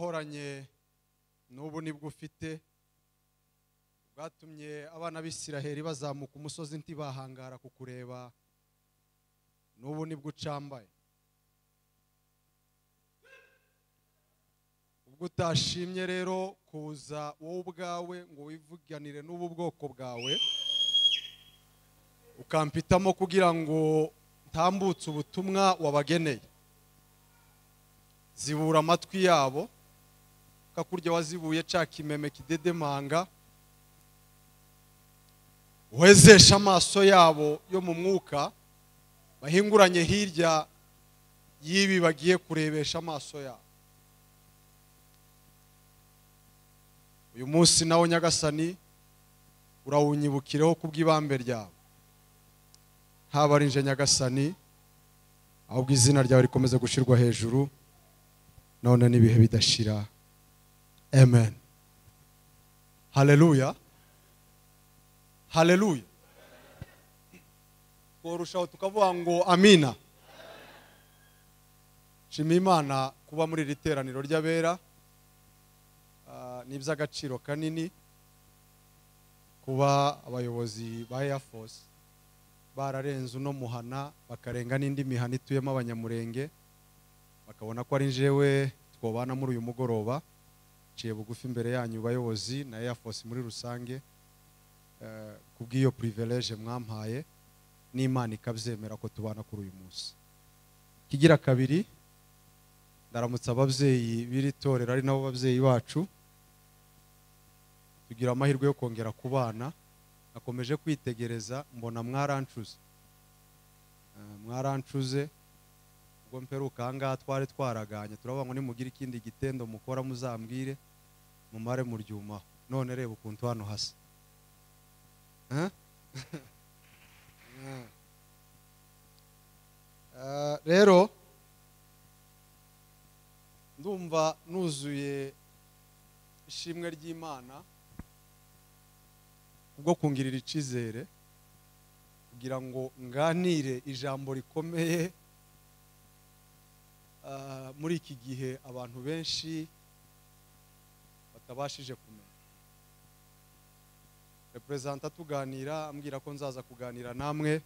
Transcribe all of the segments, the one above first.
Wahoranye n'ubu nibwo ufite, bwatumye abana b'Isiraheli bazamuka umusozi ntibahangara kukureba, n'ubu nibwo ucambaye. Ubwo utashimye rero kuza wowe ubwawe ngo wivuganire n'ubu bwoko bwawe, ukampitamo kugira ngo ntambutse ubutumwa wabageneye, zibura amatwi yabo kakurya wazibuye ca kimeme kidedemanga, uhezesha amaso yabo yo mu mwuka bahinguranye hirya y'ibi bagiye kurebesha amaso yabo. Uyu munsi nawo Nyagasani urawunyibukireho kubw'ibambe ryawe, haba ari nje Nyagasani, ahubwo izina ryawe rikomeze gushirwa hejuru none n'ibihe bidashira. Amen. Haleluya, haleluya. Tworushaho tukavuga ngo amina. Shima Imana kuba muri iri teraniro ry'abera, ni iby'agaciro kanini kuba abayobozi ba Air Force bararenze uno muhana bakarenga n'indi mihana ituyemo Abanyamurenge, bakabona ko ari njewe twobana muri uyu mugoroba. Ciye bugufi imbere yanyu bayobozi na Air Force muri rusange, kubw'iyo privilege mwampaye n'Imana ikabyemera ko tubana kuri uyu munsi. Kigira kabiri, ndaramutsa ababyeyi b'iri torero ari nabo babyeyi bacu, tugira amahirwe yo kongera kubana. Nakomeje kwitegereza mbona mwarancuze, mwarancuze ubwo mperuka ahangaha twari twaraganye, turavuga ngo nimugira ikindi gitendo mukora muzambwire mumare muryumaho. None reba ukuntu hano hasa. Rero ndumva nuzuye ishimwe ry'Imana kubwo kungirira icizere kugira ngo nganire ijambo rikomeye muri iki gihe abantu benshi batabashije kumenya. Representa tuganira ambwira ko nzaza kuganira namwe,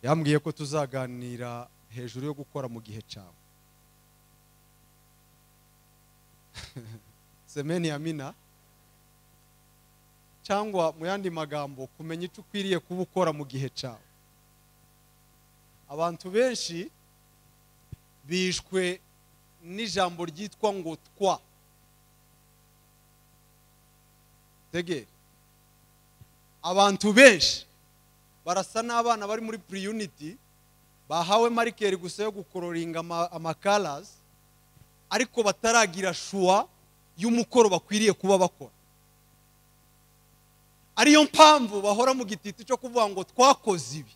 yambwiye ko tuzaganira hejuru yo gukora mu gihe cyawe. Semeni amina. Cyangwa mu yandi magambo, kumenya icyo ukwiriye kuba ukora mu gihe cyawe. Abantu benshi bishwe n'ijambo ryitwa ngo twa. Tegere, abantu benshi barasa n'abana bari muri pre-unity bahawe marikeri gusa yo gukororinga amacolors, ariko bataragira shuwa y'umukoro bakwiriye kuba bakora. Ariyo mpamvu bahora mu gititi cyo kuvuga ngo twakoze ibi,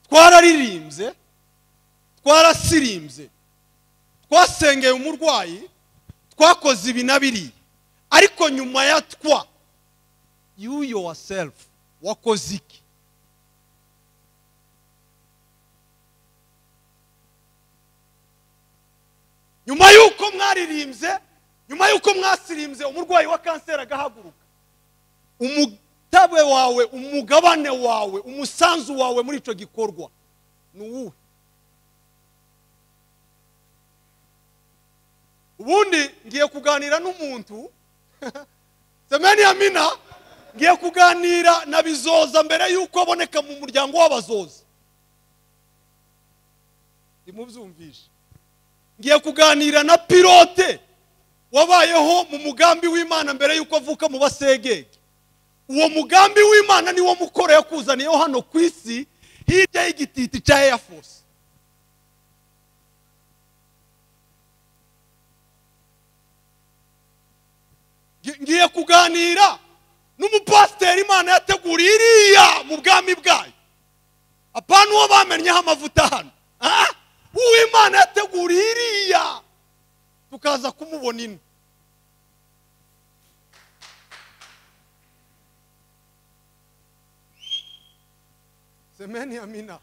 twararirimbye, twarasirimbye, twasengeye umurwayi, twakoze ibi na biriya, ariko nyuma ya twa, you yourself wakoze iki? Nyuma yuko mwaririmbye, nyuma yuko mwasirimbye, umurwayi wa kanseri agahaguruka, umutabwe wawe, umugabane wawe, umusanzu wawe muri ico gikorwa ni uwuhe? Ubundi ngiye kuganira n'umuntu Semeni amina, ngiye kuganira na Bizoza mbere yuko aboneka mu muryango w'abazoza. Ndimubyumvishe. Ngiye kuganira na pilote wabayeho mu mugambi w'Imana mbere yuko avuka mu basegege. Uwo mugambi w'Imana ni wo mukoro yakuzaniyeho hano ku isi hirya y'igititi cya Air Force. Ngiye kuganira n'umupasiteri Imana yateguriye iriya mu bwami bwayo, apana uwo bamennyeho amavuta hano, uwo Imana yateguriye iriya tukaza kumubona ino. Semeni amina.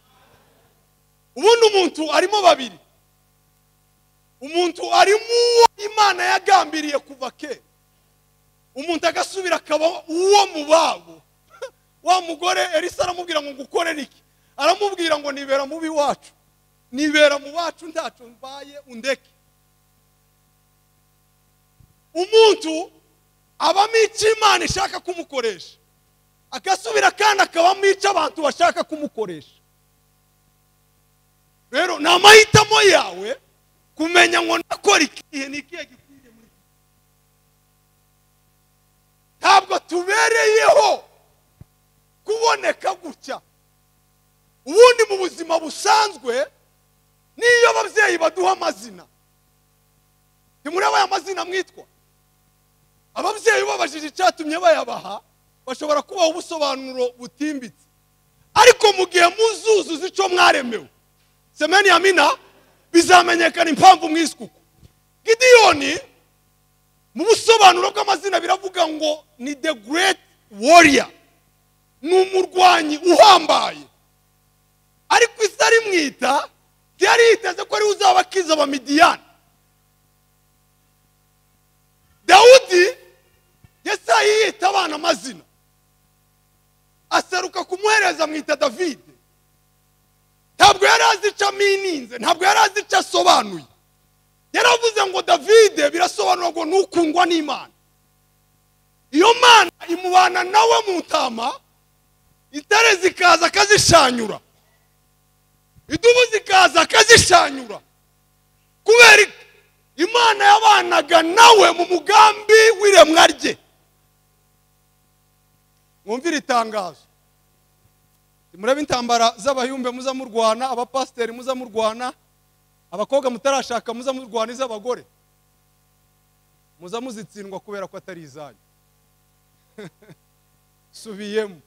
Ubundi umuntu arimo babiri, Umuntu ari muwo Imana yagambiriye kuva kera, umuntu agasubira akaba uwo mu babo. Wa mugore Elisa aramubwira ngo ngukorere iki? Aramubwira ngo nibera mubi wacu, nibera mu bacu ntaco mbaye, undeke. Umuntu abamo icyo Imana ishaka kumukoresha, agasubira kandi akabamo icyo abantu bashaka kumukoresha. Rero ni amahitamo yawe kumenya ngo ndakora ikihe, ni ikihe gikwiriye muri. Ntabwo tubereyeho kuboneka gutya. Ubundi mu buzima busanzwe niyo ababyeyi baduha amazina, ntimureba aya mazina mwitwa. Ababyeyi babajije icyatumye bayabaha, bashobora kubaha ubusobanuro butimbitse, ariko mu gihe muzuzuza icyo mwaremewe, semeni amina, bizamenyekana impamvu mwiswe uko. Gidiyoni mu busobanuro bw'amazina biravuga ngo ni the great warrior, ni umurwanyi uhambaye. Ariko isi arimwita ntiyari yiteze ko ariwe uzaba akiza Abamidiyani. Dawudi Yesayi yita abana amazina, aseruka kumuhereza amwita Davide. Ntabwo yari azi icyo amininze, ntabwo yari azi icyo asobanuye. Yaravuze ngo Davide birasobanura ngo nukundwa n'Imana. Iyo Mana imubana nawe mu ntama, intare zikaza akazishanyura, idubu zikaza akazishanyura. Kubera Imana yabanaga nawe mu mugambi w'iremwa rye. Mwumvire itangazo. Murebe intambara z'abayumbe muza murwana, abapasiteri muza murwana, abakobwa mutarashaka muza murwana iz'abagore, muza muzitsindwa kubera ko atari izanyu. Subiyemo.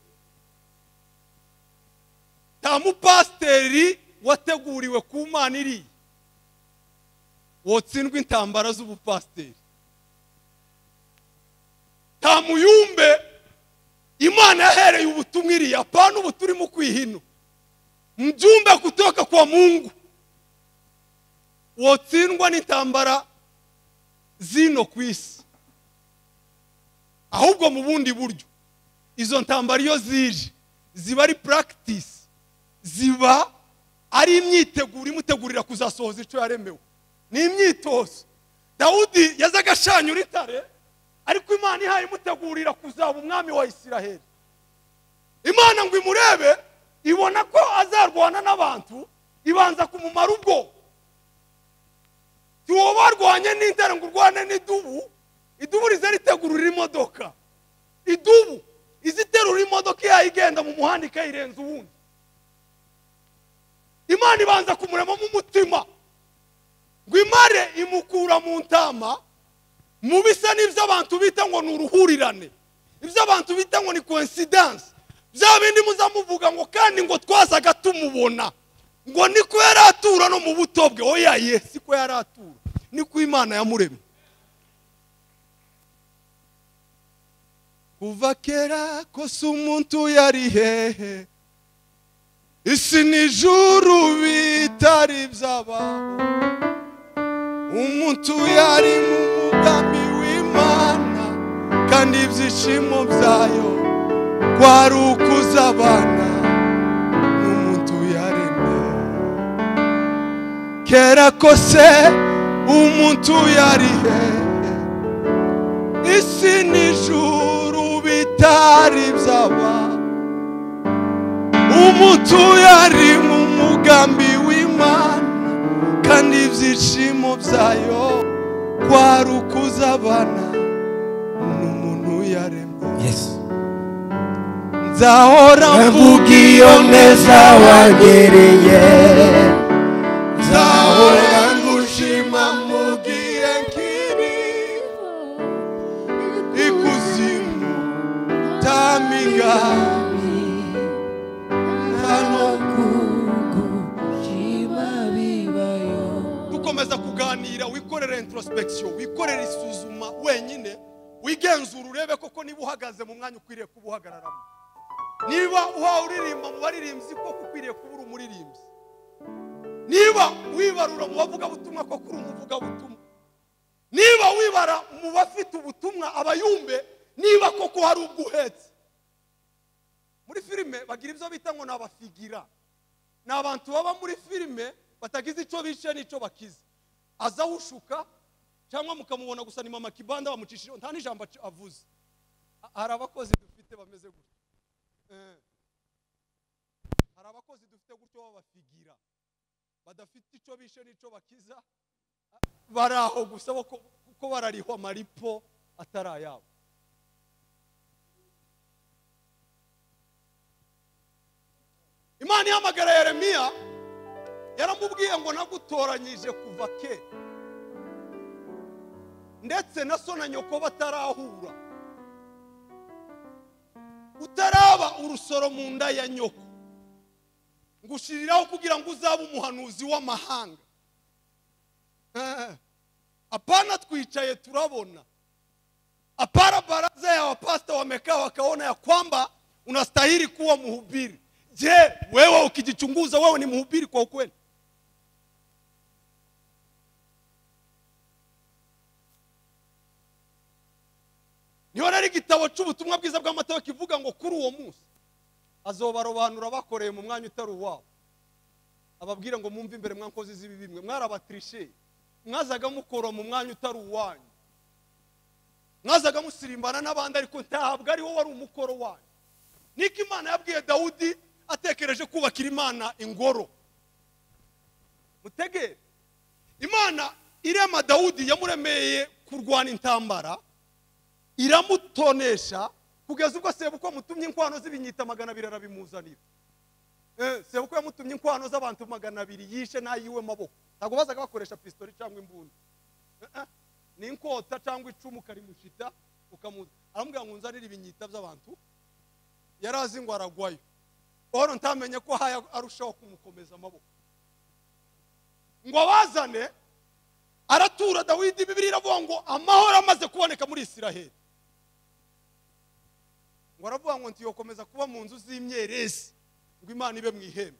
Nta mupasiteri wateguriwe ku Mana iriya wotsindwa intambara z'ubupasiteri. Nta muyumbe Imana yahereye ubutumwa iriya, apana ubu turimo kwihino. Mjumbe kutoka kwa Mungu wotsindwa n'intambara zino kwisi. Ahubwo mu bundi buryo izo ntambara iyo zije ziba ari practice, ziba ari imyiteguro imutegurira kuzasohoza icyo yaremewe. Ni imyitozo. Dawudi yazaga ashanyura itare, ariko Imana ihaye imutegurira kuzaba umwami wa Isiraheli. Imana ngo imurebe, ibona ko azarwana n'abantu, ibanza kumumara ubwo. Tiwo barwanye n'intare ngo urwane n'idubu, idubu riza ritegurira imodoka. Idubu iziterura imodoka yayigenda mu muhanda ikayirenza uwundi. Imana ibanza kumurema mu mutima, ngo imare imukura mu ntama, mu bisa n'ibyo abantu bita ngo ni uruhurirane, ibyo abantu bita ngo ni coincidence, bya bindi muzamuvuga ngo kandi ngo twazaga tumubona, ngo niko yari atura no mu buto bwe. Oya ye, siko yari atura, niko Imana yamuremye. Kuva kera kose umuntu yari hehe, isi n'ijuru bitari byabaho, umuntu yari mu mugambi w'Imana, kandi ibyishimo byayo kwari ukuzabana n'umuntu yaremye. Kera kose umuntu yari hehe, isi n'ijuru bitari byabaho, umuntu yari mu mugambi w'Imana, kandi ibyishimo byayo kwari ukuzabana n'umuntu yaremye. Yes. Nzahora mvuga iyo neza wangereye, nzahora ngushima mu gihe nkiri ikuzimu tamiga dukomeza kuganira, wikorere introspection, wikorere isuzuma wenyine, wigenzura urebe koko niba uhagaze mu mwanya ukwiriye kuba uhagararamo, niba uhawe uririmba mu baririmbyi koko ukwiriye kuba uri umuririmbyi, Niba wibarura mu bavuga butumwa ko kuri umuvuga butumwa, niba wibara mu bafite ubutumwa abayumbe, niba koko hari ubwo uhetse. Muri filime bagira ibyo bita ngo nabafigira, ni abantu baba muri filime batagize icyo bishe n'icyo bakize. Aza ushuka cyangwa mukamubona gusa ni mama kibanda bamucishije, nta n'ijambo avuze. Hari abakozi dufite bameze gutyo, hari abakozi dufite gutyo babafigira, badafite icyo bishe n'icyo bakiza, bari aho gusa kuko bararihwa amaripo atari ayabo. Imana ihamagara Yeremiya yaramubwiye ngo nagutoranyije kuva kera, ndetse na so na nyoko batarahura, utaraba urusoro mu nda ya nyoko, ngushiriraho kugira ngo uzabe umuhanuzi w'amahanga. Hapana twicaye turabona, hapana baraza ya wapasta wamekaa wakaona ya kwamba unastahili kuwa mhubiri. Je, wewe ukijichunguza wewe ni mhubiri kwa ukweli? Niho rero igitabo cy'ubutumwa bwiza bw'Amatayo kivuga ngo kuri uwo munsi azobarobanura bakoreye mu mwanya utari uwabo, ababwira ngo mumve imbere mwankozi z'ibibi mwe, mwarabatrishe, mwazaga mukora mu mwanya utari uwanyu, mwazaga musirimbana n'abandi, ariko ntabwo ari wo wari umukoro wanyu. Niko Imana yabwiye Dawudi atekereje kubakira Imana ingoro. Mutegere, Imana irema Dawudi yamuremeye kurwana intambara, iramutonesha kugeza ubwo sebukwe amutumye inkwano z'ibinyita 200 arabimuzanira. Sebukwe yamutumye inkwano z'abantu 200 yishe n'ayiwe maboko. Ntabwo bazaga bakoresha pistori cyangwa imbunda, ni inkota cyangwa icumu karimushita ukamuza. Aramubwira ngo nzanire ibinyita by'abantu, yarazi ngo aragwayo. Oro ntamenye ko haya arushaho kumukomeza amaboko ngo abazane. Aratura Dawidi. Bibiliya iravuga ngo amahoro amaze kuboneka muri Isiraheli, ngo aravuga ngo ntiyokomeza kuba mu nzu z'imyerezi, ngo Imana ibe mu ihema.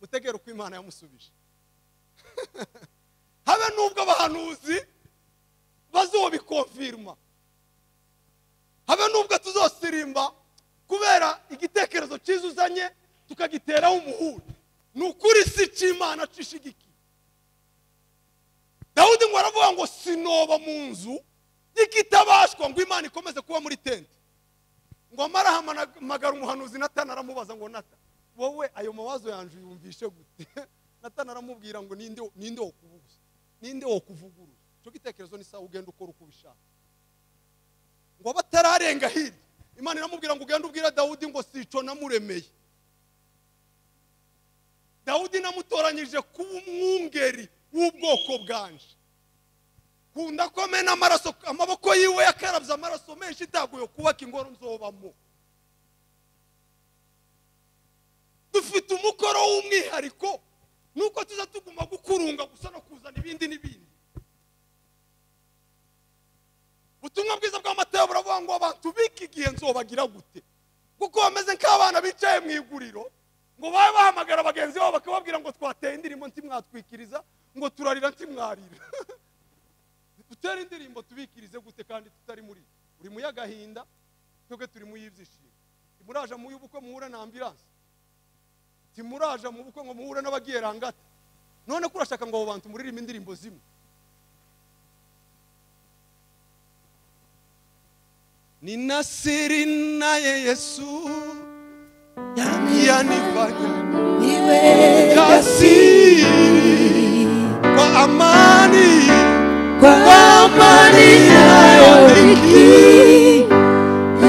Mutegere uko Imana yamusubije. Habe nubwo abahanuzi bazobikonfirma, habe nubwo tuzosirimba kubera igitekerezo cyiza uzanye tukagiteraho umuhuri, ni ukuri si cy'Imana cishigikiye. Dawudi ngo aravuga ngo sinoba mu nzu y'ikitabashwa ngo Imana ikomeze kuba muri tente. Ngo amarahamagara umuhanuzi Natana aramubaza ngo Nata, wowe ayo mawazo yanje yumvishe gute? Natana aramubwira ngo ninde wo kuvuguza, ninde wo kuvuguruza icyo gitekerezo, ni sawa ugenda ukora uko ubishaka. Ngo batararenga hirya, Imana iramubwira ngo ugende ubwira Dawudi ngo sico namuremeye. Dawudi namutoranyije kuba umwungeri w'ubwoko bwanje, kunda komena amaraso, amaboko yiwe yakarabye amaraso menshi itaguye kubaka ingoro nzobamo. Dufite umukoro w'umwihariko, nuko tuza tuguma gukurunga gusa no kuzana ibindi n'ibindi. Ubutumwa bwiza bw'Amatayo buravuga ngo abantu b'iki gihe nzobagira gute, kuko bameze nk'abana bicaye mu iguriro, ngo babe bahamagara bagenzi babo bakababwira ngo twateye indirimbo ntimwatwikiriza, ngo turarira ntimwarira. Dutere indirimbo tubikirize gute kandi tutari muri uri mu y'agahinda, twebwe turi mu y'ibyishimo. Timuraje mu y'ubukwe muhure na ambulance, timuraje mu bukwe ngo muhure n'abagiye rangata. None ko urashaka ngo abo bantu muririmbe indirimbo zimwe? Nina siri naye Yesu yanifanya niwe jasiri kwa amani, kwa amani inayodhiki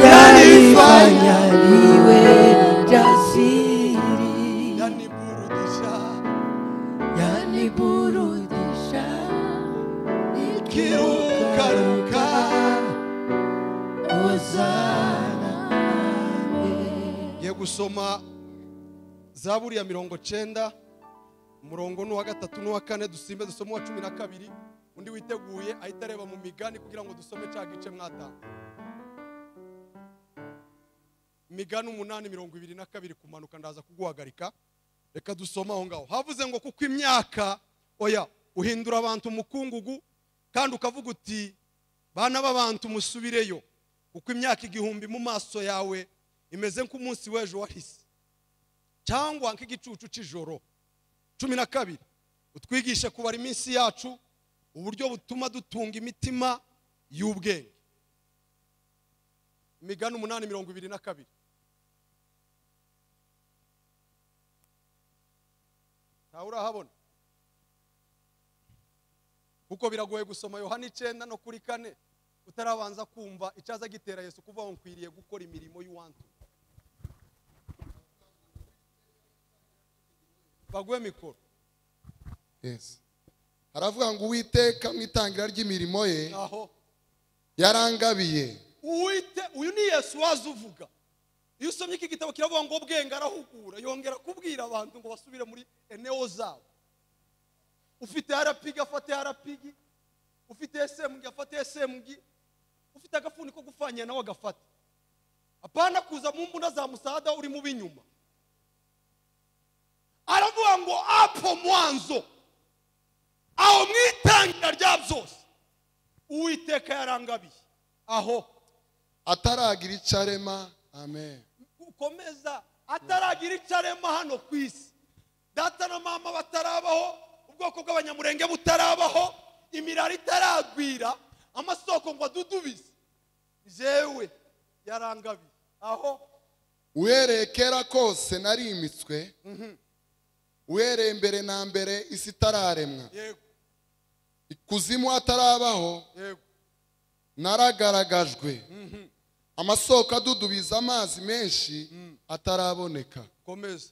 yanifanya niwe jasiri, yaniburudisha, yaniburudisha nikirukaruka. Ngiye gusoma Zaburi ya 90 umurongo n'uwa 3 n'uwa 4, dusimbe dusome uwa 12. Undi witeguye ahita areba mu migani kugira ngo dusome cya gice mwatanze. Migani 8:22 kumanuka, ndaza kuguhagarika. Reka dusoma aho ngaho. Havuze ngo kuko imyaka oya uhindura abantu umukungugu, kandi ukavuga uti bana b'abantu musubireyo, kuko imyaka 1000 mu maso yawe imeze nk'umunsi w'ejo wahise, cyangwa nk'igicucu cy'ijoro. 12 utwigishe kubara iminsi yacu uburyo butuma dutunga imitima y'ubwenge. Imigani 8:22. Ntawe urahabona, kuko biragoye gusoma Yohana 9 no kuri 4 utarabanza kumva icyaza gitera Yesu kuva aho nkwiriye gukora imirimo y'uwantu. Bagwe mikoro. Yes. Haravuga ngo Uwiteka mu itangira ry'imirimo ye aho yarangabiye. Uwite uyu ni Yesu wazuvuga. Iyo usomye iki gitabo kiravuga ngo ubwenge arahugura, yongera kubwira abantu ngo basubire muri eneo zabo. Ufite RPG afate RPG, ufite SMG afate SMG, ufite agafuni ko gufanya nawe agafata. Apana kuza mu mbunda za musaada uri mu binyuma. Aravuga ngo apo mwanzo aho mwitangira rya byose Uwiteka yarangabiye aho ataragira icarema. Amen. Ukomeza ataragira icarema hano ku isi, data na mama batarabaho, ubwoko bw'abanyamurenge butarabaho, imirari itaragwira, amasoko ngo adudubize, jewe yarangabiye aho. Uhereye kera kose narimitswe, uhereye mbere na mbere isi itararemwa, yego, ikuzimu atarabaho, yego, naragaragajwe, amasoko adudubiza amazi menshi ataraboneka. Komeza.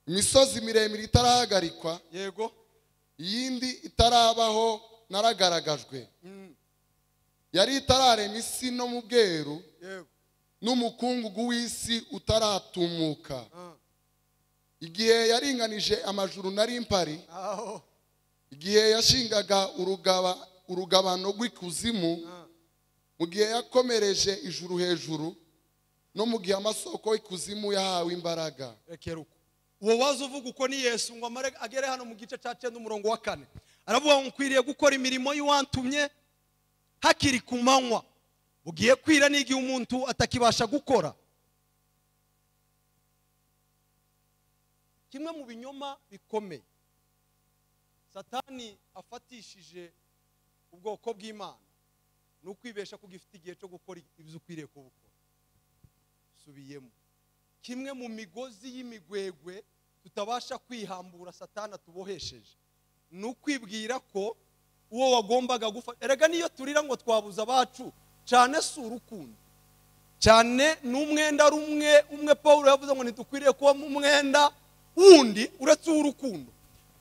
Imisozi miremire itarahagarikwa, yego, iyindi itarabaho naragaragajwe, yari itararema isi no mu bweru, yego, n'umukungugu w'isi utaratumuka. Igihe yaringanije amajuru nari mpari, igihe yashingaga urugabano rw'ikuzimu, mu gihe yakomereje ijuru hejuru, no mu gihe amasoko y'ikuzimu yahawe imbaraga. Rekeruko. Uwo waza uvuga uko ni Yesu ngo amare agere hano mu gice cya 9 umurongo wa 4. Aravuga ngo nkwiriye gukora imirimo y'uwantumye hakiri ku manywa, bugiye kwira n'igihe umuntu atakibasha gukora. Kimwe mu binyoma bikomeye Satani afatishije ubwoko bw'Imana ni ukwibesha ko gifite igihe cyo gukora ibyo ukwiriye kubukora. Subiyemo. Kimwe mu migozi y'imigwegwe tutabasha kwihambura Satani atubohesheje ni ukwibwira ko uwo wagombaga gufata. Erega niyo turira ngo twabuza abacu cyane si urukundo, cyane n'umwenda rumwe umwe. Paulo yavuze ngo ntidukwiriye kuba mu mwenda wundi uretse urukundo.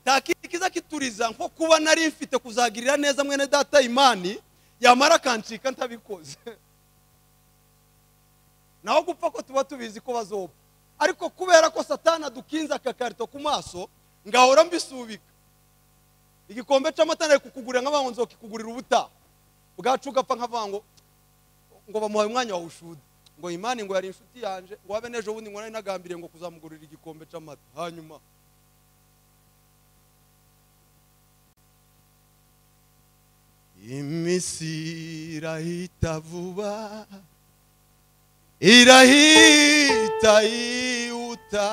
Takikiza kituriza nko kuba nari mfite kuzagirira neza mwene data Imani, yamara kancika ntabikoze. Naho gupfa ko tuba tubizi ko bazopfa, ariko kubera ko Satana adukinza akakarito ku maso ngahora mbisubika. Igikombe c'amata nari kukugurira nkabango nzokikugurira ubutaha bwacu gapfa nkavango ngo bamuhaye umwanya wa ushude, ngo Imani ngo yari inshuti yanje, ngo abe nejo bundi ngo nari nagambiriye ngo kuzamugurira igikombe c'amata. Hanyuma imisi irahita vuba, irahita yihuta,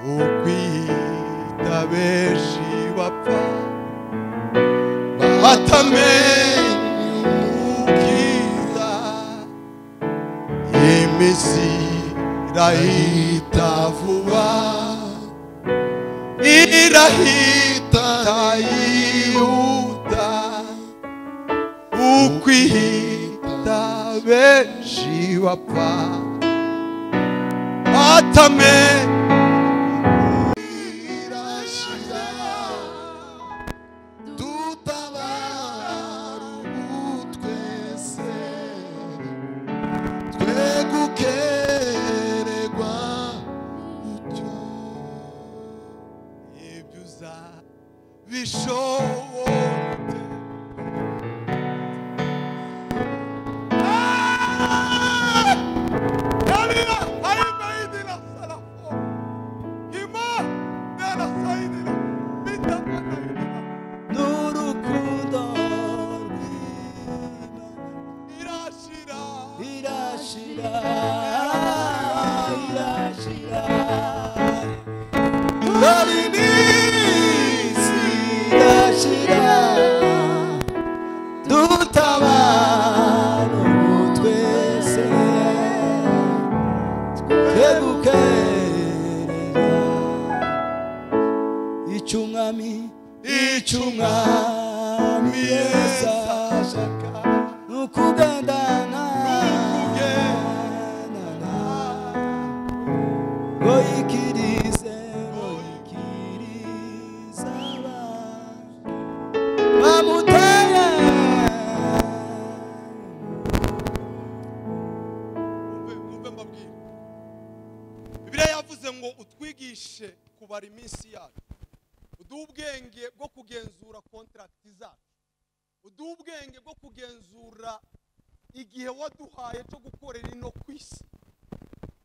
ukwita benshi bapfa batamenye umukiza. Imisi irahita vuba, irahita yihuta, ukwita benshi bapfa batamenye. Icyo Umwami Yesu ashaka nukugendana ngo yikirize bamuteye. Mwumve mbabwire, Bibiliya yavuze ngo utwigishe kubara iminsi yacu, uduhe ubwenge bwo kugenzura contract zacu, uduhe ubwenge bwo kugenzura igihe waduhaye cyo gukorera ino ku isi,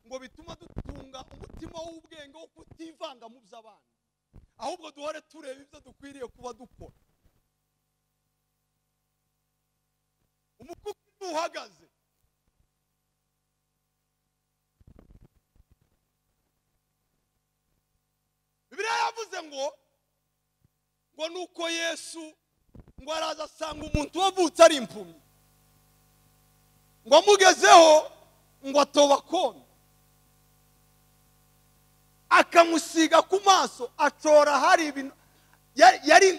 ngo bituma dutunga umutima w'ubwenge wo kutivanga mu by'abandi, ahubwo duhore tureba ibyo dukwiriye kuba dukora. Umukuku uhagaze Bibiliya yavuze ngo nuko Yesu ngo araza asanga umuntu wavutse ari impumyi, ngo amugezeho ngo atoba kona, akamusiga ku maso, acora hari ibintu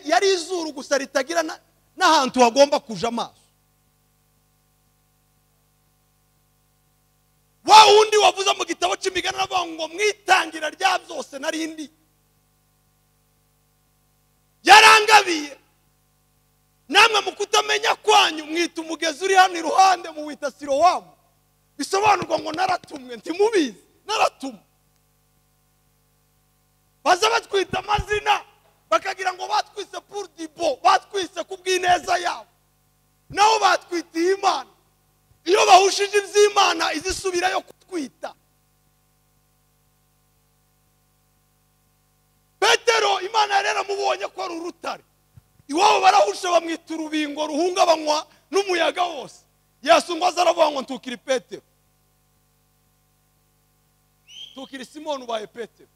yari izuru gusa ritagira n'ahantu hagomba kuja amaso. Wa wundi wavuze mu gitabo cy'imigani aravuga ngo mwitangira rya byose narindi yarangabiye, namwe mu kutamenya kwanyu mwita umugezi uri hano iruhande muwita Silowamu, bisobanurwa ngo naratumwe, ntimubizi naratumwe. Baza batwita amazina bakagira ngo batwise pour du bon, batwise kubw'ineza yabo, naho batwitiye Imana. Iyo bahushije iby'Imana izisubirayo kutwita. Petero Imana yari yaramubonye ko ari urutare, iwabo barahusha bamwita urubingo ruhungabanywa n'umuyaga wose. Yesu ngo aza aravuga ngo ntukiri Petero, ntukiri Simoni, ubaye Petero.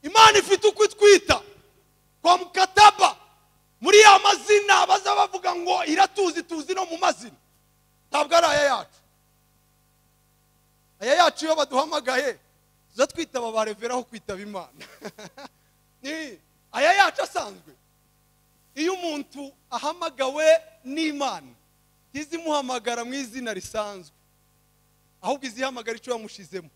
Imana ifite uko itwita kwa mukataba muri ya mazina baza bavuga ngo iratuzi, tuzi no mu mazina, ntabwo ari aya yacu. Aya yacu iyo baduhamagaye tuza twitaba bareveraho kwitaba Imana. Ni aya yacu asanzwe. Iyo umuntu ahamagawe n'Imana ntizimuhamagara mu izina risanzwe, ahubwo izihamagara icyo yamushizemo.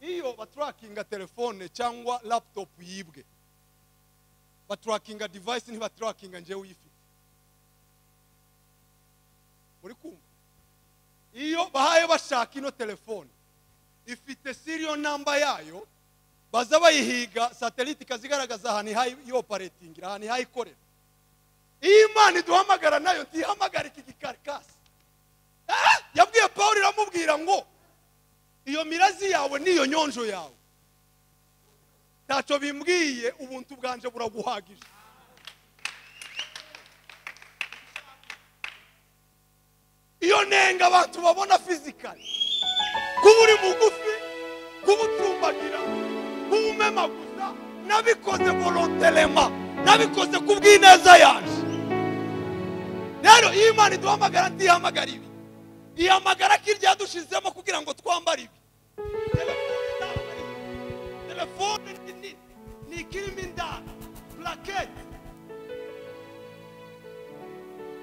Iyo baturakinga telefone cyangwa laptop yibwe, baturakinga device, ntibaturakinga njewe uyifite. Muri kumva? Iyo bahaye bashaka ino telefone ifite serial number yayo, baza bayihiga satellite ikazigaragaza ahantu ihaye operating, ahantu ihaye ikorera. Iyo Imana iduhamagara nayo ntihamagara iki gikarikasi. Yabwiye Paul iramubwira ngo iyo mirazi yawe niyo nyonjo yawe ntacyo bimbwiye, ubuntu bwanje buraguhagije. Iyo nenga abantu babona physically, kuba uri mugufi, kuba ucumbagira, kuba umemaguza, nabikoze volontairement, nabikoze kubw'ineza yanje. Rero iyo Imana iduhamagara ntihamagara ibi, ihamagara ko irya yadushizemo kugira ngo twambare ibi. Telefone ni ikirimo indani, plaquette.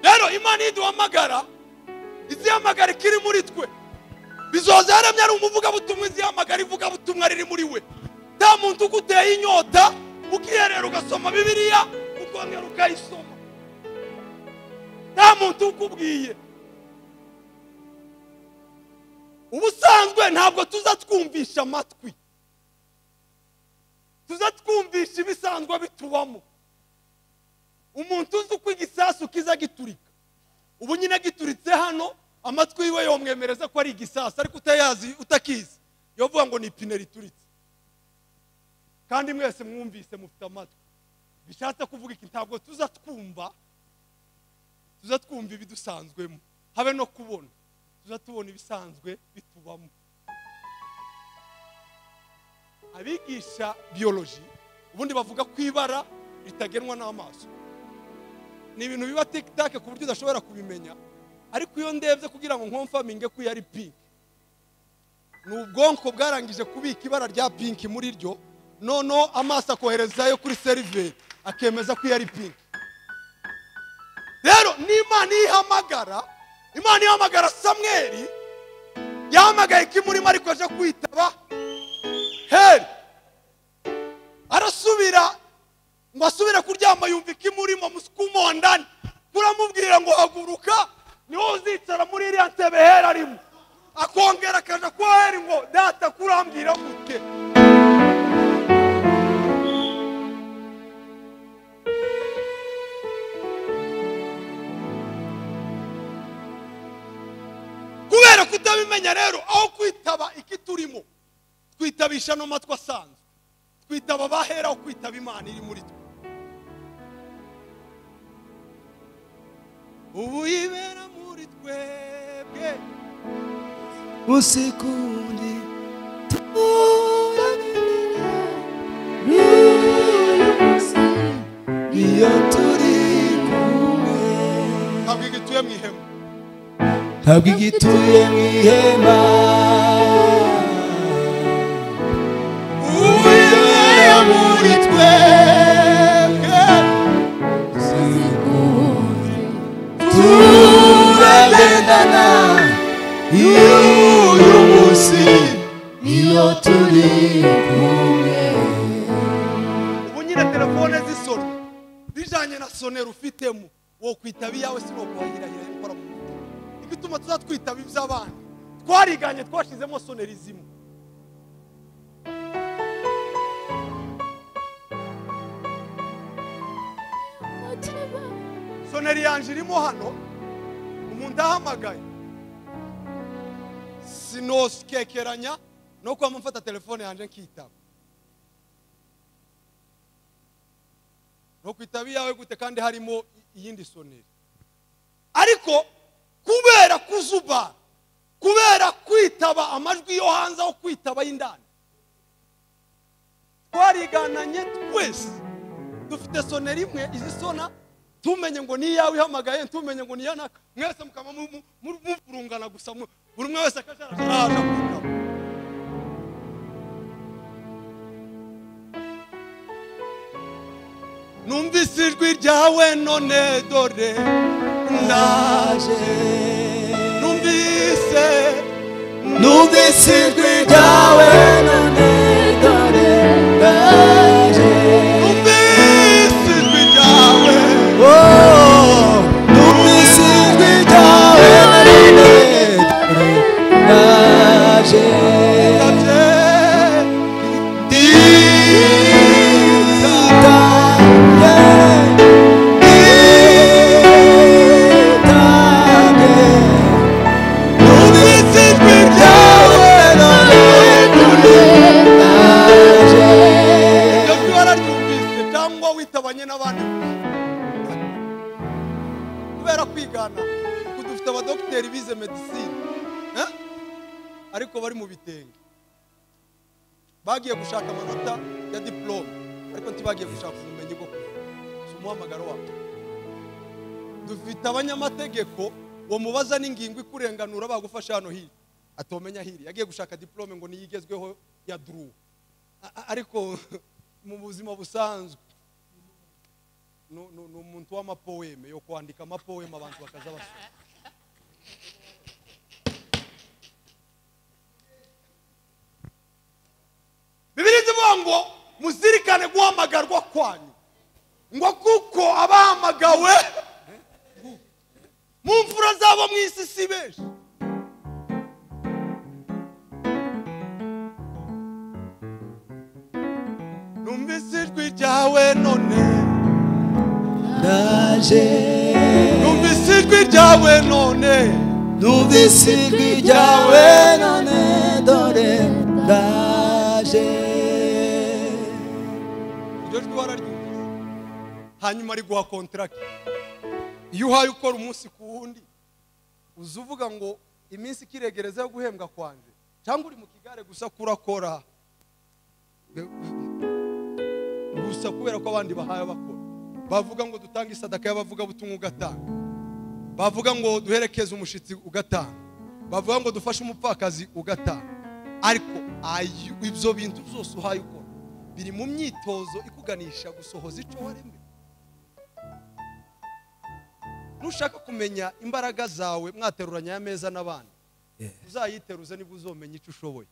Rero Imana iduhamagara izihamagara ikiri muri twe. Bizoza yaremye ari umuvugabutumwa, izihamagara ivugabutumwa riri muri we. Nta muntu uguteye inyota ukiherera ugasoma Bibiliya ukongera ukayisoma, nta muntu ukubwiye. Ubusanzwe ntabwo tuza twumvisha amatwi, tuza twumvisha ibisanzwe bitubamo. Umuntu uzi uko igisasu kiza giturika, ubu nyine gituritse hano amatwi yiwe yomwemereza ko ari igisasu, ariko utayazi utakizi yovuga ngo ni ipine rituritse. Kandi mwese mwumvise mufite amatwi. Bishatse kuvuga iki? Ntabwo tuza twumva, tuza twumva ibidusanzwemo, habe no kubona, tuza tubona ibisanzwe bitubamo. Abigisha biology ubundi bavuga ko ibara ritagenwa n'amaso, ni ibintu biba tic tac ku buryo udashobora kubimenya. Ariko iyo ndebye kugira ngo nkonfaminge ko yari pink, ni ubwonko bwarangije kubika ibara rya pink muri ryo, noneho amaso akoherezayo kuri seriveri akemeza ko yari pink. Rero n'Imana ihamagara, Imana ihamagara Samweli, yahamagaye kimurimo ariko aje kwitaba Heli. Arasubira ngo asubire kuryama, yumva ikimurimo musukumo ndani, kuramubwira ngo haguruka niho uzicara muri iriya ntebe Heli arimo. Akongera akaja kwa Heli ngo data kurambwira gute? Kubera kutabimenya rero, aho kwitaba ikiturimo twitabisha no matwi asanzwe, twitaba bahera aho kwitaba Imana iri muri twe. Ubu yibera muri twebwe usikundi turabimenya iyo turi kumwe. Ntabwo igituye mu ihema, ntabwo igituye mu ihema, ubu yibera muri twebwe turagendana uyu munsi iyo turi kumwe. Ubu nyine telefone zisona bijanye na sonera ufitemo, wo kwitaba iyawe sinokuhahirahira ikora mu mutwe. Igituma tuzatwitaba iby'abandi, twariganye twashizemo sonera izimo. Soneri yanje irimo hano, umuntu ahamagaye sinosikekeranya no kwama mfata telefone yanje nkitaba. No kwitaba iyawe gute kandi harimo iyindi soneri? Ariko kubera kuzuba, kubera kwitaba amajwi yo hanze aho kwitaba y'indani, twarigananye twese dufite soneri imwe izisona, tumenye ngo ni iyawe ihamagaye, tumenye ngo ni iyanaka, mwese mukaba muvurungana gusa, buri umwe wese akajarajara aje kwitaba. Numvise ijwi ryawe none dore ndaje, numvise ijwi ryawe none dore ndaje, numvise ijwi ryawe, oh, numvise ijwi ryawe none dore ndaje. Kubera kwigana, kuko dufite abadokiteri bize medicine, ariko bari mu bitenge, bagiye gushaka amanota ya diplome, ariko ntibagiye gushaka ubumenyi bwo kuvuga. Si umuhamagaro wabo. Dufite abanyamategeko wamubaza n'ingingo ikurenganura bagufasha hano hirya, atomenya hirya, yagiye gushaka diplome ngo niyigezweho ya droit, ariko mu buzima busanzwe ni umuntu w'amapoeme, yo kwandika amapoeme abantu bakaza basoma. Bibiliya ivuga ngo muzirikane guhamagarwa kwanyu, ngo kuko abahamagawe mu mfura zabo mu isi si benshi. Numvise ijwi ryawe none ndaje, numvise ijwi ryawe none, numvise ijwi ryawe none dore ndaje. Iryo jwi wararyumvise, hanyuma riguha contract. Iyo uhaye ukora umunsi ku wundi, uza uvuga ngo iminsi ikiregereza yo guhembwa kwanje, cyangwa uri mu kigare gusa kurakora gusa kubera ko abandi bahaye bakora. Bavuga ngo dutange isadaka y'abavuga butumwa ugatanga. Bavuga ngo duherekeze umushitsi ugatanga, bavuga ngo dufashe umupfakazi ugatanga, ariko ibyo bintu byose uhaye ukora biri mu myitozo ikuganisha gusohoza ico waremwe. Nushaka kumenya imbaraga zawe mwateruranya ameza n'abandi, uzayiteruze nibwo uzomenya ico ushoboye.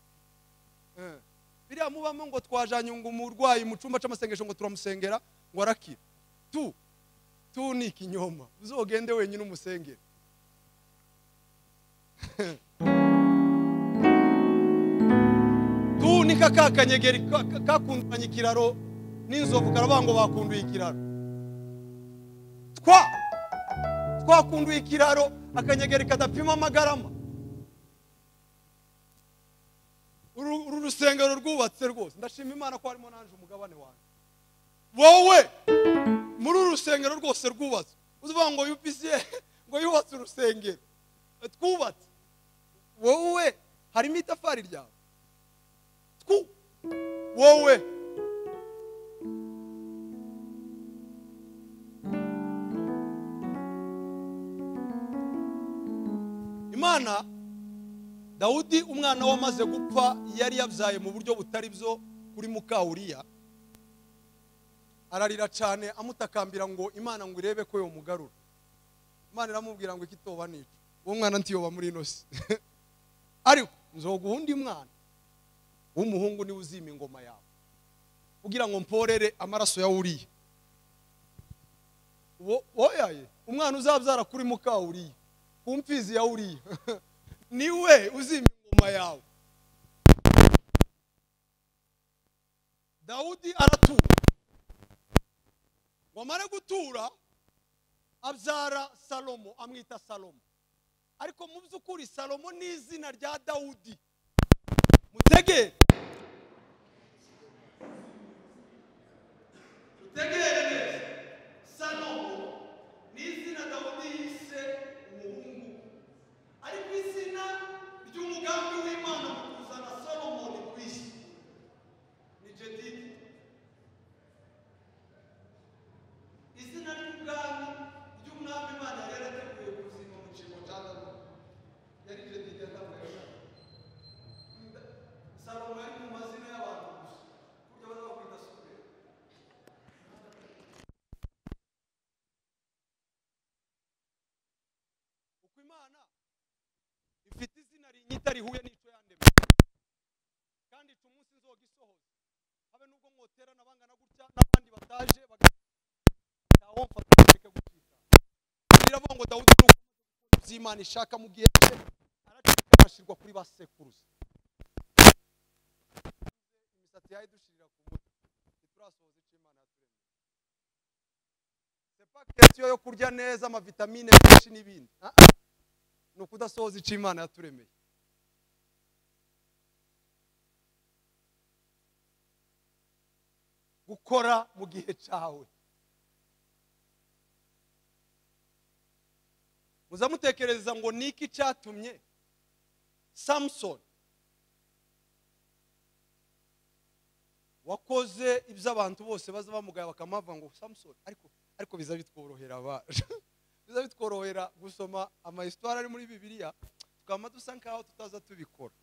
Biriya mubamo ngo twajanye ngo umurwayi mu cumba c'amasengesho ngo turamusengera ngo arakira, tu ni ikinyoma. Uzogende wenyine umusengere. Tu ni kakakanyegeri kakundanye ikiraro n'inzovu karavuga ngo bakunduye ikiraro. Twakunduye ikiraro akanyegeri kadapima amagarama. Uru rusengero rwubatse rwose, ndashima Imana ko harimo nanje umugabane wanjye. Wowe muri uru rusengero rwose rwubatse, uzuvuga ngo UPCA ngo yubatse urusengero twubatse, wowe harimo itafari ryawe. Wowe Imana Dawudi umwana wamaze gupfa yari yabyaye mu buryo butari byo kuri muka Uriya, ararira cyane amutakambira ngo Imana ngo irebe ko yomugarura. Imana iramubwira ngo ikitoba nico, uwo mwana ntiyoba muri ino si, ariko nzoguha undi mwana w'umuhungu niwe uzima ingoma yawe, kugira ngo mporere amaraso ya Uriya. Oyaye umwana uzabyara kuri muka Uriya, ku mfizi ya Uriya, niwe uzima ingoma yawe. Dawudi aratura, wamara gutura abyara Salomo, amwita Salomo. Ariko mu by'ukuri Salomo ni izina rya Dawudi. Mutegere neza, Salomo ni izina Dawudi yise umuhungu, ariko izina ry'umugambi w'Imana mu kuzana Solomoni ku isi ni Jedidi. Izina ry'ubwami ry'umwami Imana yari yarateguye kuzima mu cyimbo cya Dawudi yari Jedidi. Salomo yari mu mazina y'abantu gusa, kurya baza bakwita super. Uko Imana ifite izina rinyita rihuye n'ico yandemye, kandi ico umunsi nzogisohoza, habe nubwo mwoterana bangana gutya n'abandi bataje bagataho mfata gucika. Biravuga ngo Dawudi nuko Imana ishaka mu gihe cye aracika arashirwa kuri ba sekuruza. Imisatsi yayidushirira ku mutwe, ntiturasohoza ico Imana yaturemeye. C'est pas question yo kurya neza amavitamine menshi n'ibindi, ni ukudasohoza ico Imana yaturemeye. Gukora mu gihe cyawe. Muzamutekereza ngo niki cyatumye Samson wakoze ibyo abantu bose baza bamugaya bakamava ngo Samson, ariko biza bitworohera abaje, biza bitworohera gusoma ama histoire ari muri Bibiliya tukama dusa nkaho tutaza tubikora.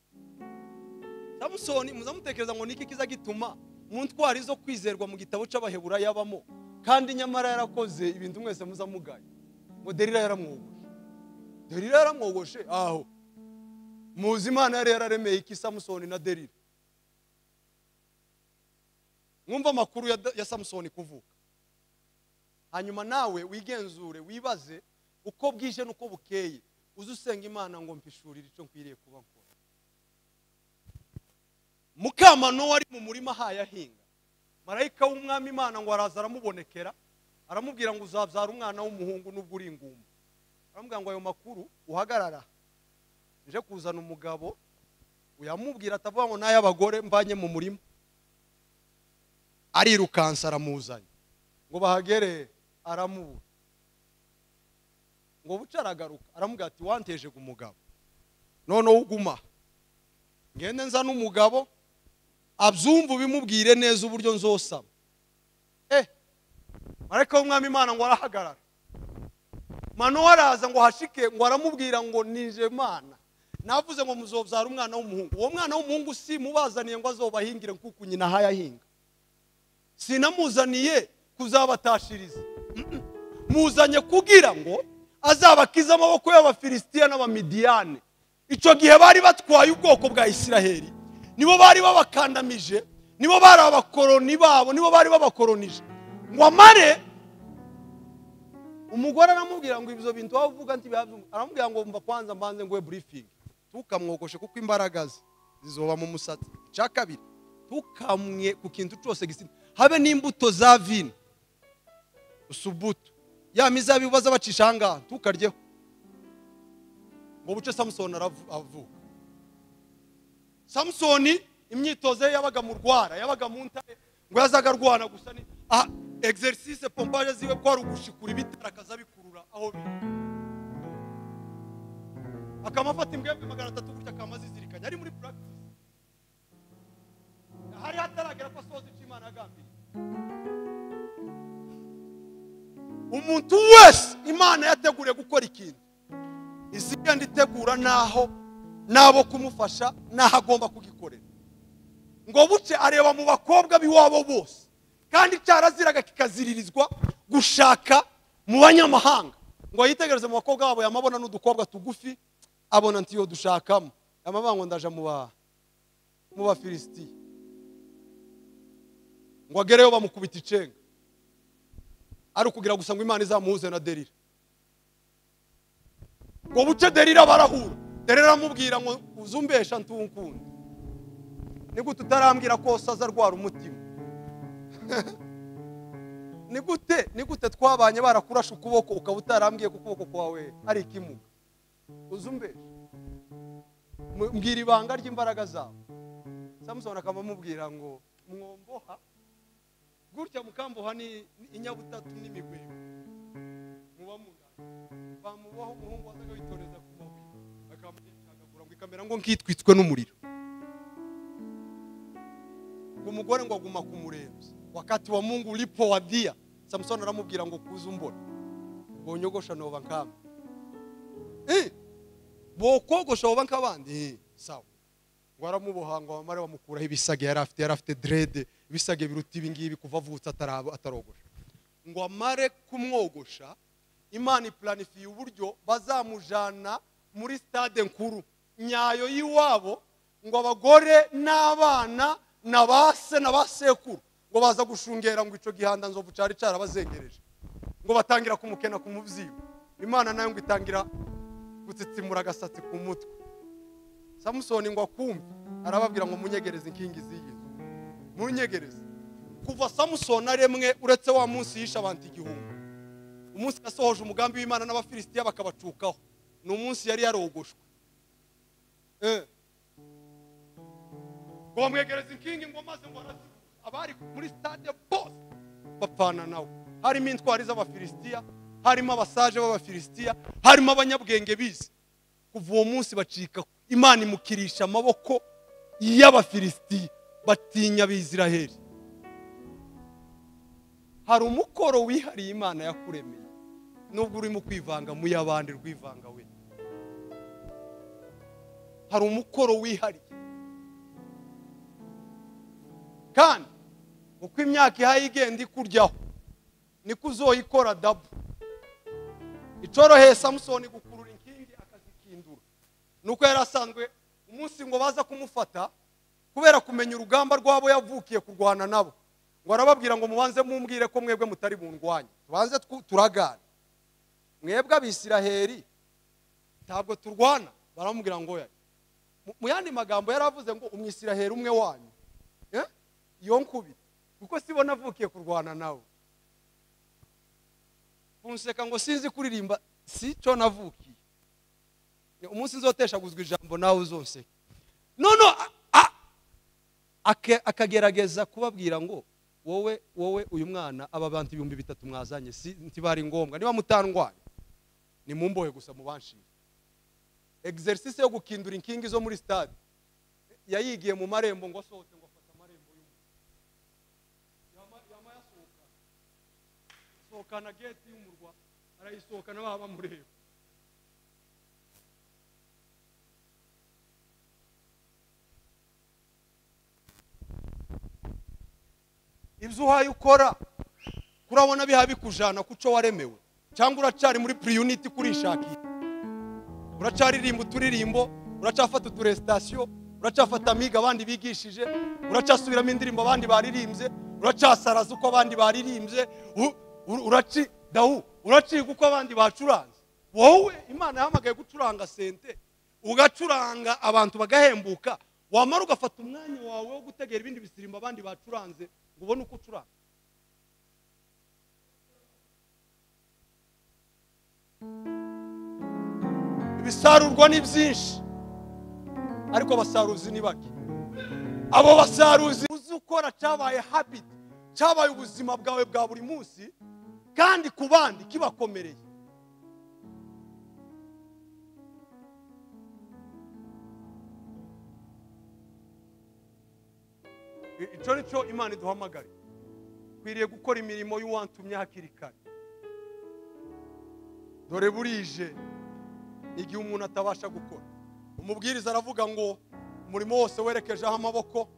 Samson muzamutekereza ngo niki kiza gituma mu ntwari zo kwizerwa mu gitabo c'Abaheburayo yabamo, kandi nyamara yarakoze ibintu mwese muzamugaye ngo Delila yaramwogoshe. Delila yaramwogoshe aho muzi Imana yari yararemeye iki Samson na Delila. Mwumva amakuru ya Samson kuvuka, hanyuma nawe wigenzure wibaze uko bwije nuko bukeye, uzusenga Imana ngo mpishurire ico nkwiriye kuba nkora. Mukamano wari mu murima hayahinga, marayika w'umwami Imana ngo araza aramubonekera, aramubwira ngo uzabyara umwana w'umuhungu nubwo uri ingumba. Aramubwira ngo ayo makuru uhagarara, nje kuzana umugabo. Uyamubwira atavuga ngo n'ay'abagore mvanye mu murima. Arirukansa aramuzanye, ngo bahagere aramubura, ngo buca aragaruka aramubwira ati wanteje umugabo, none uguma ngende nza n'umugabo abyumva ubimubwire neza uburyo nzosaba. Marayika w'umwami Imana ngo arahagarara, Manowa araza ngo hashike, ngo aramubwira ngo nije Mana navuze ngo muzobyara umwana w'umuhungu. Uwo mwana w'umuhungu si mubazaniye ngo azobahingire kuko nyina hayahinga, sinamuzaniye kuzabatashiriza, muzanye kugira ngo azabakize amaboko y'Abafilisitiya n'Abamidiyane. Icyo gihe bari batwaye ubwoko bwa Isiraheli, nibo bari babakandamije, nibo bari abakoroni babo, nibo bari babakoronije. Ngo amare umugore aramubwira ngo ibyo bintu wavuga ntibihavuga, aramubwira ngo mva kwanza mbanze nguhe briefing, tukamwogoshe kuko imbaraga ze zizoba mu musatsi. Icya kabiri, tukamwe ku kintu cyose gisina, habe n'imbuto za vino usubuto ya mizabibu baza bacisha ahangaha tukaryeho. Ngo buce Samusoni aravuka. Samusoni imyitozo ye yabaga mu rwara, yabaga mu ntare, ngo yazaga arwana gusa ni exercice pompage ziwe kwari ugushikura ibitara akazabikurura aho biri, akamafata imbwebwe 300 gutya akamazizirikanya, ari muri practice, hari hataragera ko asoza icyo Imana yagambiriye. Umuntu wese Imana yateguriye gukora ikintu, izigenda itegura naho nabo kumufasha naho agomba kugikorera. Ngo buce areba mu bakobwa biwabo bose, kandi cyaraziraga kikaziririzwa gushaka mu banyamahanga. Ngo yitegereze mu bakobwa babo, yamabona n'udukobwa tugufi, abona ntiyo dushakamo, yamabanga ngo ndaja mu Bafilisitiya. Ngo agereyo bamukubita icenga, ari ukugira gusa ngo Imana izamuhuze na Delila. Ngo buce Delila barahura, Delila aramubwira ngo uzumbesha ntunkunda, ni gute utarambwira ko saza arwara umutima? Ni gute twabanye barakurasha ukuboko ukaba utarambwiye ko ukuboko kwawe ari ikimuga? Uzumbesha, mbwira ibanga ry'imbaraga zawe. Samusoni akamubwira ngo mwomboha gutya mukamboha ni inyabutatu n'imigwego muba mungana. Bamuboha umuhungu wazaga witoreza ku mabuye akamwicagagura ngo ikamera ngo nkitwitswe n'umuriro. Ngo umugore ngo aguma kumurembya. Wakati wa Mungu ulipowadia, Samsoni aramubwira ngo kuza umbona ngo nyogosha noba nkama, bokogosha oba nk'abandi sawa. Ngo aramuboha ngo amare bamukuraho ibisage yari afite, yari afite dread, ibisage biruta ibi ngibi kuva avutse atarogosha. Ngo amare kumwogosha, Imana iplanifiye uburyo bazamujana muri stade nkuru nyayo y'iwabo, ngo abagore n'abana na base na basekuru ngo baza gushungera ngo ico gihanda nzovu cari carabazengereje, ngo batangira kumukena kumuvyiba. Imana nayo ngo itangira gutsitsimura agasatsi ku mutwe. Samusoni ngo akumve arababwira ngo munyegereze inkingi z'iyi nzu, munyegereze. Kuva Samusoni aremwe, uretse wa munsi yisha abantu 1000, umunsi yasohoje umugambi w'Imana n'Abafilisitiya bakabacukaho, ni umunsi yari yarogoshwe. Ngo bamwegereze inkingi ngo maze ngo abari muri stade bose bapfana nawe. Harimo intwari z'Abafilisitiya, harimo abasaje b'Abafilisitiya, harimo abanyabwenge bize. Kuva uwo munsi bacika, Imana imukirisha amaboko y'Abafilisitiya, batinya Abisiraheli. Hari umukoro wihariye Imana yakuremeye, nubwo urimo kwivanga mu y'abandi rwivanga we. Hari umukoro wihariye, kandi uko imyaka ihaye igenda ikuryaho niko uzoyikora dabu. Icoroheye Samusoni gukurura inkingi akazikindura, nuko yari asanzwe. Umunsi ngo baza kumufata kubera kumenya urugamba rwabo yavukiye kurwana nabo, ngo arababwira ngo mubanze mumbwire ko mwebwe mutari bundwanye, tubanze turagana, mwebwe Abisiraheli ntabwo turwana. Baramubwira ngo ya, mu yandi magambo yaravuze ngo umwisiraheli umwe wanyu yonkubita, kuko sibona avukiye kurwana nawe. Kunseka ngo sinzi kuririmba si cyo navukiye, umunsi nzoteshaguzwa ijambo nawe uzonseka. No akagerageza kubabwira ngo wowe uyu mwana aba bantu 3000 mwazanye si ntibari ngombwa, niba mutandwanya ni mumbohe gusa mubanshire. Exercice yo gukindura inkingi zo muri stade yayigiye mu marembo, ngo asohote ngo afata amarembo y'umurwa, yama yasohoka sohokana gate y'umurwa Arayisohokana baba bamureba. Ibyo uhaye ukora kurabona biha bikujana kuco waremewe, cyangwa uracari muri pre-unity kurishakira, uracaririmba uturirimbo, uracafata uturestation, uracafata amiga abandi bigishije, uracasubiramo indirimbo abandi baririmbye, uracasaraza uko abandi baririmbye, uraci dawu uraciga uko abandi bacuranze. Wowe Imana yahamagaye gucuranga sente, ugacuranga abantu bagahembuka, wamara ugafata umwanya wawe wo gutegera ibindi bisirimbo abandi bacuranze ngo ubone uko ucuranga. Ibisarurwa ni byinshi, ariko abasaruzi ni bake. Abo basaruzi uzi ukora cyabaye habit, cyabaye ubuzima bwawe bwa buri munsi, kandi ku bandi kibakomereye. Icyo ni cyo Imana iduhamagara. Kwiriye gukora imirimo y'uwantumye hakiri kare. Dore burije igihe umuntu atabasha gukora. Umubwiriza aravuga ngo umurimo wose werekejeho amaboko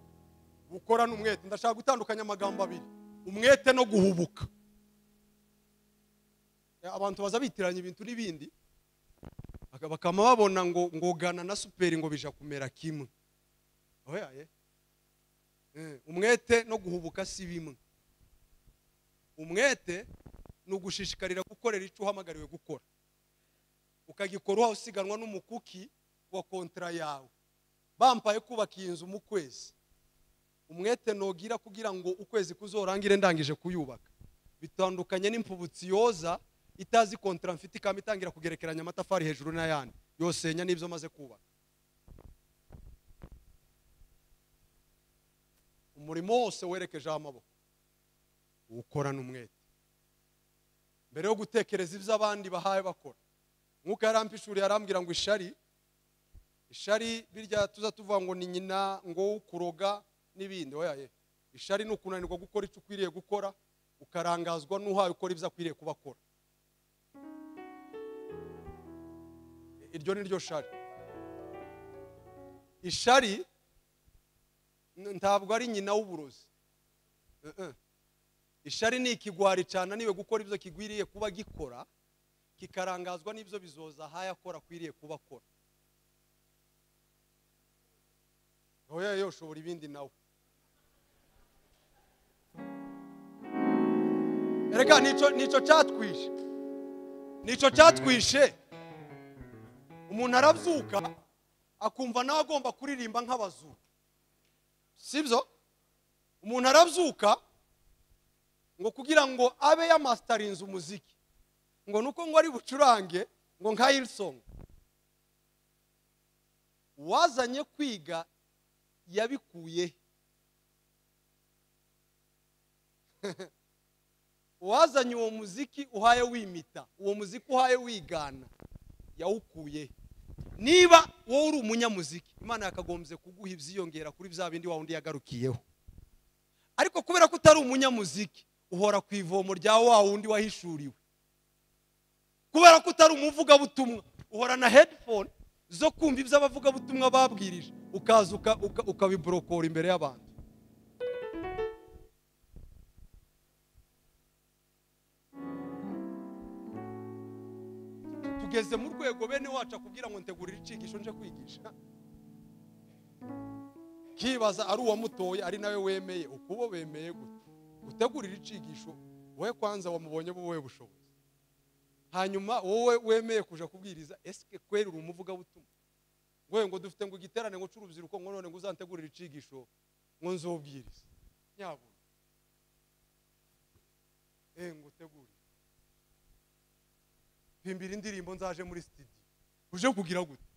ukorana umwete. Ndashaka gutandukanya amagambo abiri, umwete no guhubuka. Abantu baza bitiranya ibintu n'ibindi, bakama babona ngo ngogana na superi ngo bija kumera kimwe. Oya ye. Umwete no guhubuka si bimwe. Umwete ni ugushishikarira gukorera icyo uhamagariwe gukora, ukagikora usiganwa n'umukuki wa kontra yawe. Bampaye kubaka iyi nzu mu kwezi, umwete nogira kugira ngo ukwezi kuzorangire ndangije kuyubaka. Bitandukanye n'impubutsi yoza itazi kontra mfite ikama itangira kugerekeranya amatafari hejuru n'ayandi, yosenya n'ibyo maze kubaka. Umurimo wose werekejeho amaboko ukorana umwete. Mbere yo gutekereza ibyo abandi bahaye bakora, Mwuka yarampishuriye arambwira ngo ishari, ishari birya tuza tuvuga ngo ni nyina ngo ukuroga n'ibindi. Oya ye, ishari ni ukunanirwa gukora icyo ukwiriye gukora, ukarangazwa n'uhaye ukora ibyo akwiriye kuba akora. Iryo ni ryo shari. Ishari ntabwo ari nyina w'uburozi. Ishari ni ikigwari cananiwe gukora ibyo kigwiriye kuba gikora, kikarangazwa n'ibyo bizoza haya akora akwiriye kuba akora. Oya yo ushobora ibindi nawe. Erega nico cyatwishe. Nico cyatwishe. Umuntu arabyuka akumva nawe agomba kuririmba nk'abazungu. Sibyo? Umuntu arabyuka ngo kugira ngo abe yamastarinze umuziki, ngo nuko ngo ari bucurange ngo nka Hillsong. Wazanye kwiga yabikuye. Wazanye uwo muziki uhaye wimita, uwo muziki uhaye wigana, yawukuye. Niba wowe uri umunyamuziki, Imana yakagombye kuguha ibyiyongera kuri bya bindi wa undi yagarukiyeho. Ariko kubera ko utari umunyamuziki, uhora ku ivomo rya wa wundi wahishuriwe. Kubera ko utari umuvugabutumwa, uhora na headphone zo kumva ibyo abavugabutumwa babwirije, ukaza ukabibrokora imbere y'abantu. Tugeze mu rwego bene wacu akubwira ngo ntegurira icigisho nje kwigisha, kibaza ari uwamutoye ari nawe wemeye. Ukubo bemeye gute utegurira icigisho? Wowe kwanza wamubonye wowe bushobozi, hanyuma wowe wemeye kuja kubwiriza. Eske kweri uri umuvugabutumwa? Ngoye ngo dufite ngo igiterane ngo c'urubyiruko, ngo none ngo uzantegurira icigisho ngo nzobwiriza. Nyabuna ngo utegure pimbira indirimbo nzaje muri studio, uje kugira gute?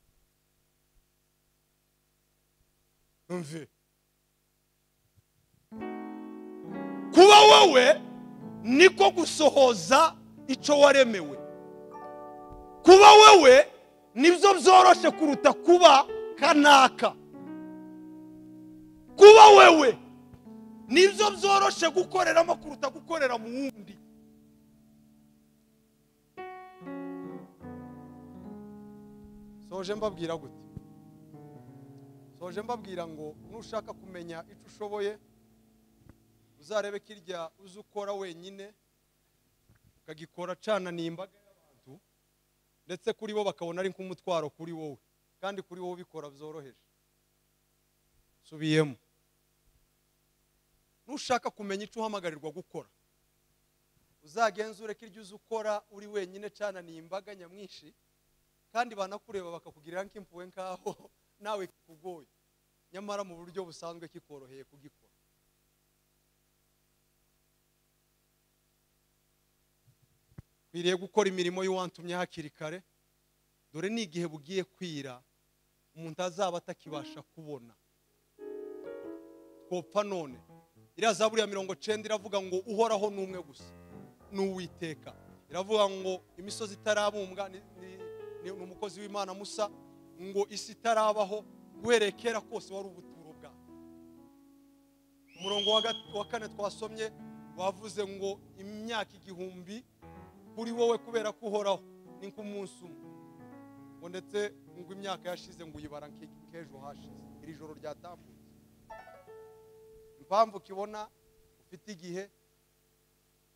Mve kuba wowe niko gusohoza icyo waremewe. Kuba wewe nibyo byoroshe kuruta kuba kanaka. Kuba wewe nibyo byoroshe gukoreramo kuruta gukorera mu wundi. Soje mbabwira gute? Soje mbabwira ngo nushaka kumenya icyo ushoboye uzarebe kirya uzukora wenyine, ukagikora cana n'imbaga y'abantu, ndetse kuri bo bakabona ari nk'umutwaro kuri wowe, kandi kuri wowe bikora byoroheje. Subiyemo. Nushaka kumenya icyo uhamagarirwa gukora, uzagenzure kirya uzukora uri wenyine cana n'imbaga nyamwinshi, kandi banakureba bakakugirira nk'impuhwe nkaho nawe kikugoye, nyamara mu buryo busanzwe kikoroheye kugikora. Kwiriye gukora imirimo y'uwantumye hakiri kare, dore ni igihe bugiye kwira umuntu azaba atakibasha kubona. Twopfa none. Iriya zaburi ya 90 iravuga ngo uhoraho ni umwe gusa, ni Uwiteka. Iravuga ngo imisozi itarabumbwa ni umukozi w'Imana Musa, ngo isi itarabaho guhereye kera kose wari ubuturo bwawe. Umurongo wa 4 twasomye wavuze ngo imyaka 1000 kuri wowe kubera ko uhoraho ni nk'umunsi umwe, ngo ndetse ngo imyaka yashize ngo uyibara nk'ejo hashize, iri joro ryatambutse. Impamvu kibona ufite igihe,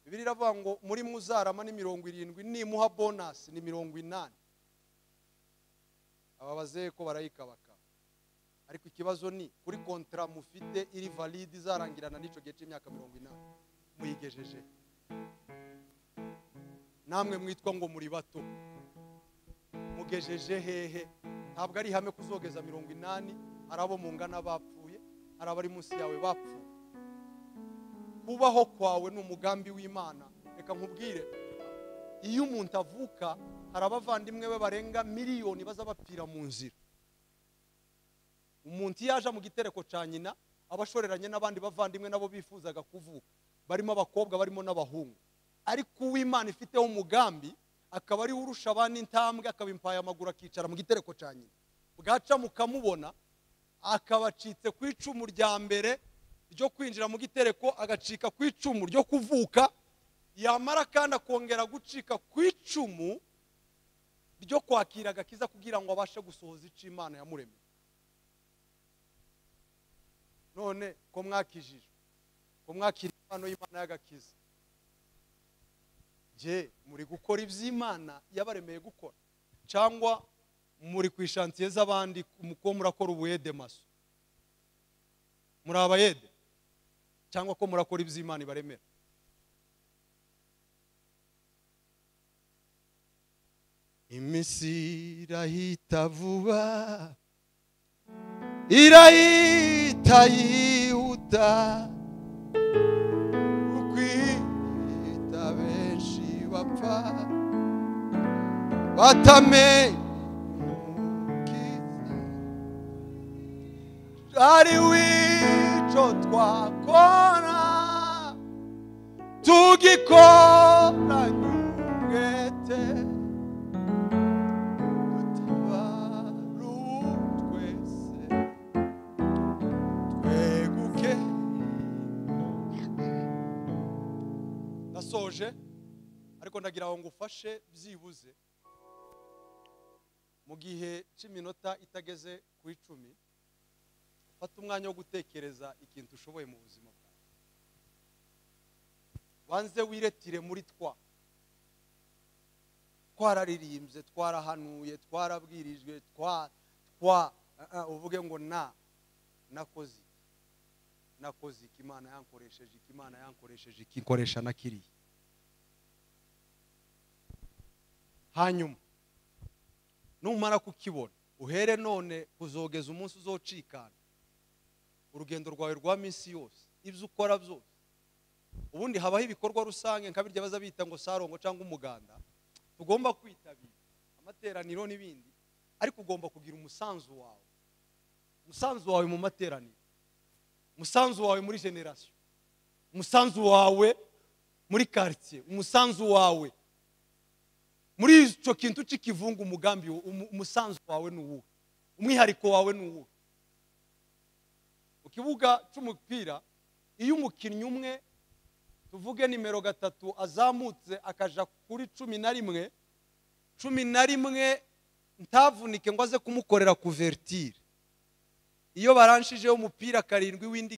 Bibiliya iravuga ngo muri muzarama ni 70, nimuha bonus ni 80. Aba bazeye ko barayikabaka, ariko ikibazo ni kuri kontra mufite iri valide izarangirana n'ico gihe cy'imyaka 80 muyigejeje. Namwe mwitwa ngo muri bato, mugejeje hehe? Ntabwo ari ihame kuzogeza 80. Hari abo mungana bapfuye, hari abari munsi yawe bapfuye. Kubaho kwawe ni umugambi w'Imana. Reka nkubwire, iyo umuntu avuka hari abavandimwe be barenga miliyoni baza bapfira mu nzira. Umuntu yaje mu gitereko ca nyina abashoreranye n'abandi bavandimwe nabo bifuzaga kuvuka, barimo abakobwa barimo n'abahungu, ariko uw'Imana ifiteho umugambi akaba ari urusha abandi intambwe, akabimpaye amaguru akicara mu gitereko ca nyina, bwaca mukamubona akabacitse ku icumu rya mbere ryo kwinjira mu gitereko, agacika ku icumu ryo kuvuka, yamara kandi akongera gucika ku icumu ryo kwakira agakiza kugira ngo abashe gusohoza icyo Imana yamuremeye. None ko mwakijijwe, ko mwakira impano y'Imana y'agakiza, je muri gukora iby'Imana yabaremeye gukora, cyangwa muri kwishantiye z'abandi ko murakora ubuyede maso? Muri abayede cyangwa ko murakora iby'Imana ibaremera? Iminsi irahita vuba, irahita yihuta, ukwita benshi bapfa batamenye Umukiza. Ari wico twakora tugikoranye umwete, nasoje. Ariko ndagira ngo ngufashe byibuze mu gihe cy'iminota itageze ku 10, ufate umwanya wo gutekereza ikintu ushoboye mu buzima bwawe. Banze wiretire muri twa twararirimbye, twarahanuye, twarabwirijwe, twa uvuge ngo na nakoze nakoze iki, Imana yankoresheje iki, Imana yankoresheje iki, nkoresha na kiriya. Hanyuma numara kukibona uhere none kuzogeza umunsi uzocikana urugendo rwawe rwa minsi yose, ibyo ukora byose. Ubundi habaho ibikorwa rusange nka birya baza bita ngo sarongo cyangwa umuganda, tugomba kwitabira amateraniro n'ibindi, ariko ugomba kugira umusanzu wawe, umusanzu wawe mu materaniro, umusanzu wawe muri generation, umusanzu wawe muri quartier, umusanzu wawe muri icyo kintu cy'ikivunga. Umugambi, umusanzu wawe ni uwuhe? Umwihariko wawe ni uwuhe? Mu kibuga cy'umupira iyo umukinnyi umwe tuvuge nimero 3 azamutse akaja kuri 11, 11 Ntavunike ngo aze kumukorera couverture. Iyo baranshijeho umupira karindwi w'indi.